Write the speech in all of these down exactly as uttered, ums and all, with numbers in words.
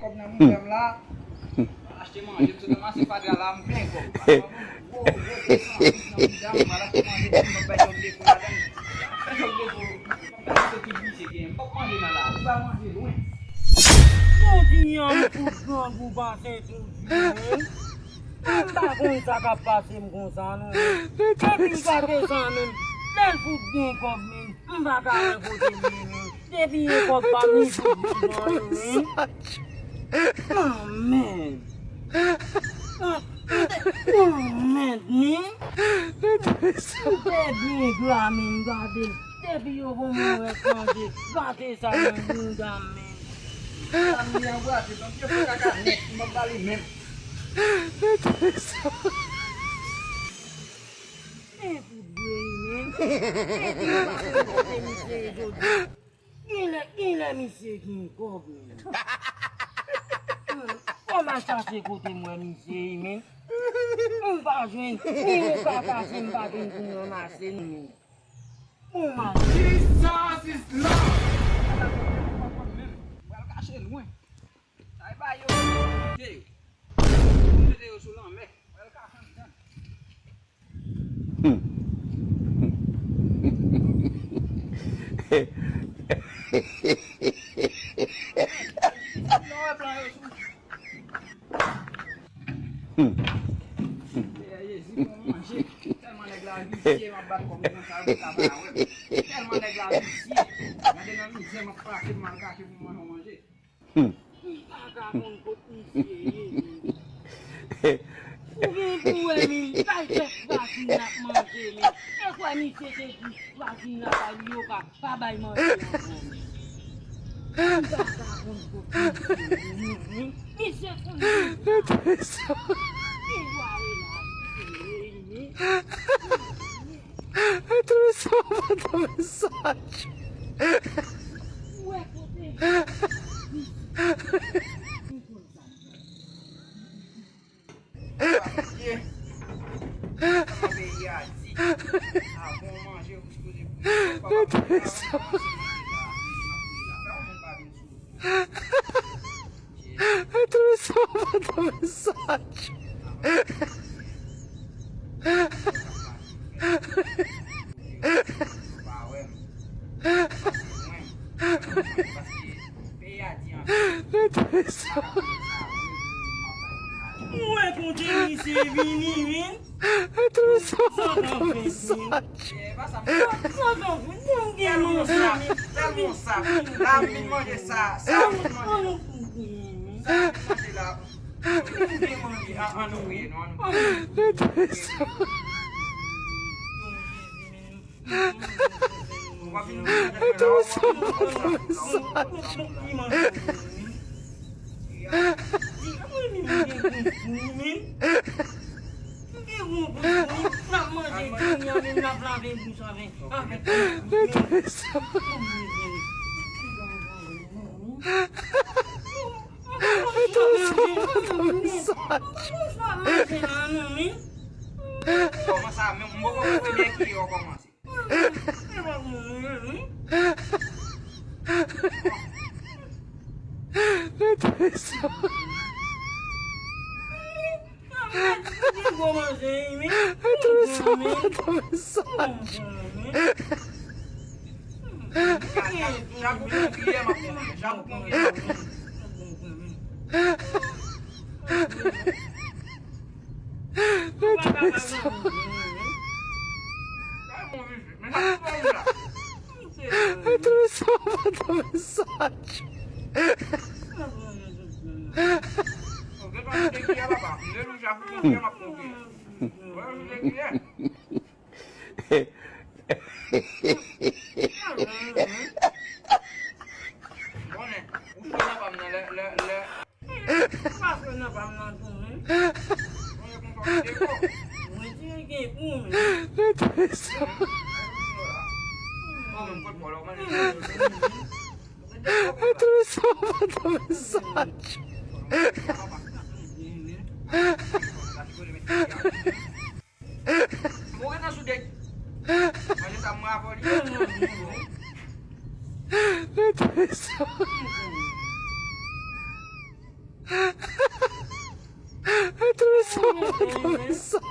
Kòb nan mouda m la. Achte manje, m sot nan mache Fatra la, m plen kòb. Gwo, gwo, gwo, gwo, gwo, nan mouda m, m al achte manje, m ap bay kòb defo ladan. Fè kòb defo, m ap bay tout visye gen. M p ap manje nan lari, m pa manje lwen. Jodi a m fout grangou pase tout jounen. M pa konn sa k ap pase m konsa non. Epi gade sa menm, lè l fout gen kòb menm, m pa ka wè kote l ye menm. Depi gen kòb pa m li fout vivan yo menm. Anmèd. Anmèd menm. M te byen gra menm gade l. Depi yo ban mwen wè chanje. Gade sa nan mouda m menm. Sa m li anbrase, donk yo fè kaka nèt, m ap ba li menm. Men fout vre wi menm. Epi m pa konn kote misye ye jodi. Genlè, genlè misye gen kòb menm. Hmm, fò m al chache kote m wè misye ye menm. M pa jwenn, ni yon ka pase m pa jwenn pou m ranmase l menm. Bon maten. Jesus is Lord! Pral kache lwen. Sa e ba yo. Mete yo. Mete yo sou lanmè. Pral kache anndan. Jezi, bon manje. Tèlman nèg la visye, m ap bat kò m konsa, yo pa ka pa wè m. Tèlman nèg la visye. Gade nan mizè, m ap pase, m al kache pou m manje yon manje. M pa ka konn kot misye ye. Ou gen pou wè li, bay kèk vwazin ap manje li. E kwè misye te di vwazin la bay li yo pa, pa bay manje ankò. M pa ka konn kot misye ye. Misye konn li vwale la, misye ye. Ou wè kote. Sa peyi a di, avan w manje, ou sipoze priye. Ou pa ka manje la, ou kòmanse manje la, peyi m ap priye la. Fè yon moun pa vin sou ou. Jezi. Ou pa wè m. Paske mwen, paske peyi a di anpil. Mwen kote misye vini, wi. Zantan fèt, wi. Zantan fèt, wi. Tèlman sa, tèlman sa. La m vin manje sa, sa m vin manje. Sa m vin manje la. Pou gen manje, an, an nou ye, non, an nou ye. Kòman sa menm? M poko konnen ki yo kòmanse. Jak ou pran kiyè, m ap pran kiyè. Jak ou pran kiyè, m ap pran kiyè. Konnen, ou fè nan pa m nan lè, lè, lè. Ou pa fè nan pa m nan tou, men. Mwen di gen pou men. Mwen menm kot pòl, ou mande. Mwen ret nan soudèk. Manje sa mwen avè li. Li trè sa.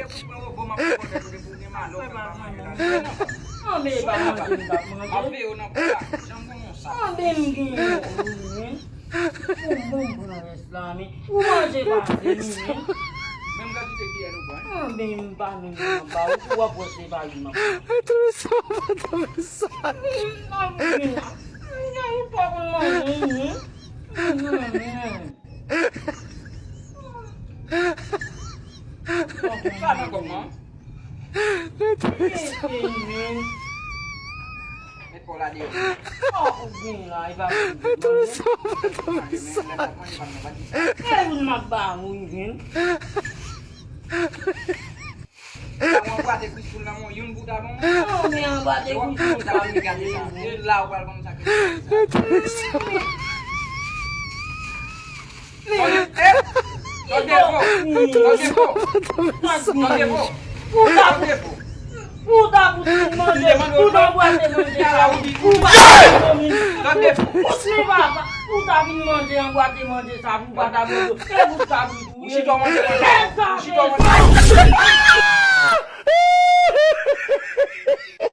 de kout pwen wobo m ap fè kote pou gen malè w fè m pa manje la. Anben, e pa manje m t ap manje. M ap veye w nan kò la. Jan m gon yon sa. Anben, m gen yon wi. Ou bon, pran rès la, men ou manje pase m, men. Menm kantite kiyè nou pran. Anben, m pa menm nan ba ou, ou ap wè se pa li m ap. Tou sa, tou sa. Anben, ou pa konn manje, men. Sa nan kòb mwen. Tou sa. Met pa w la deyò. Sa ou gen la, e pa pou ou. Tou sa, tou sa. E youn m ap ba ou, wi. Sa w anbwate Kris pou l nan men w, youn pou w ta ban mwen. Non, men anbwate Kris pou l ta ban mwen. E la ou pral konn sa ki. Tou sa. Tande, eh, tande fò. Tande fò. Tande fò. Pou ta pou, pou ta pou vin manje, pou ta anbwate manje sa, pou pa vin manje. Tande fò. Kout men papa, pou ta vin manje, anbwate manje sa, pou pa ta manje. E pou ta vin touye. Ou chita w manje, manje. Ou chita w manje.